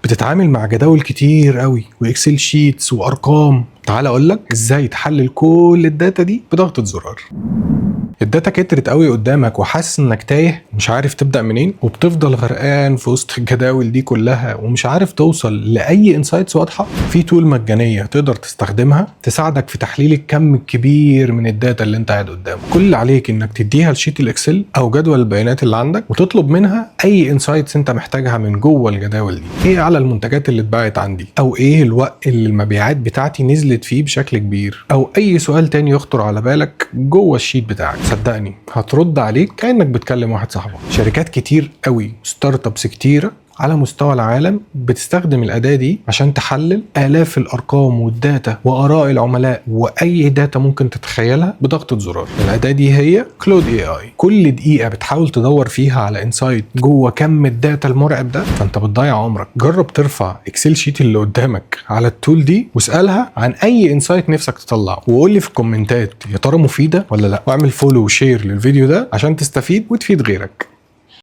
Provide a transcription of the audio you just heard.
بتتعامل مع جداول كتير قوي و Excel sheets وارقام. تعال اقول لك ازاي تحلل كل ال data دي بضغطة زرار. ال data كترت قوي قدامك وحاسس انك تايه، مش عارف تبدا منين، وبتفضل غرقان في وسط الجداول دي كلها ومش عارف توصل لاي insights واضحه. في tool مجانية تقدر تستخدمها تساعدك في تحليل الكم الكبير من ال data اللي انت قاعد قدامه. كل اللي عليك انك تديها ال sheet ال Excel او جدول البيانات اللي عندك وتطلب منها اي insights انت محتاجها من جوه الجداول دي. ايه اعلى المنتجات اللي اتباعت عندي، او ايه الوقت اللي المبيعات بتاعتي نزلت فيه بشكل كبير، او اي سؤال تاني يخطر على بالك جوه ال sheet بتاعك. صدقني هترد عليك كانك بتكلم واحد صاحبك. شركات كتير قوي، startups كتيرة على مستوى العالم بتستخدم الأداة دي عشان تحلل آلاف الأرقام وال data وآراء العملاء وأي data ممكن تتخيلها بضغطة زرار. الأداة دي هي Claude AI. كل دقيقة بتحاول تدور فيها على insight جوه كم ال data المرعب ده فأنت بتضيع عمرك. جرب ترفع Excel sheet اللي قدامك على ال tool دي واسألها عن أي insight نفسك تطلعه، وقول لي في الكومنتات يا ترى مفيدة ولا لا. واعمل follow و share للفيديو ده عشان تستفيد وتفيد غيرك.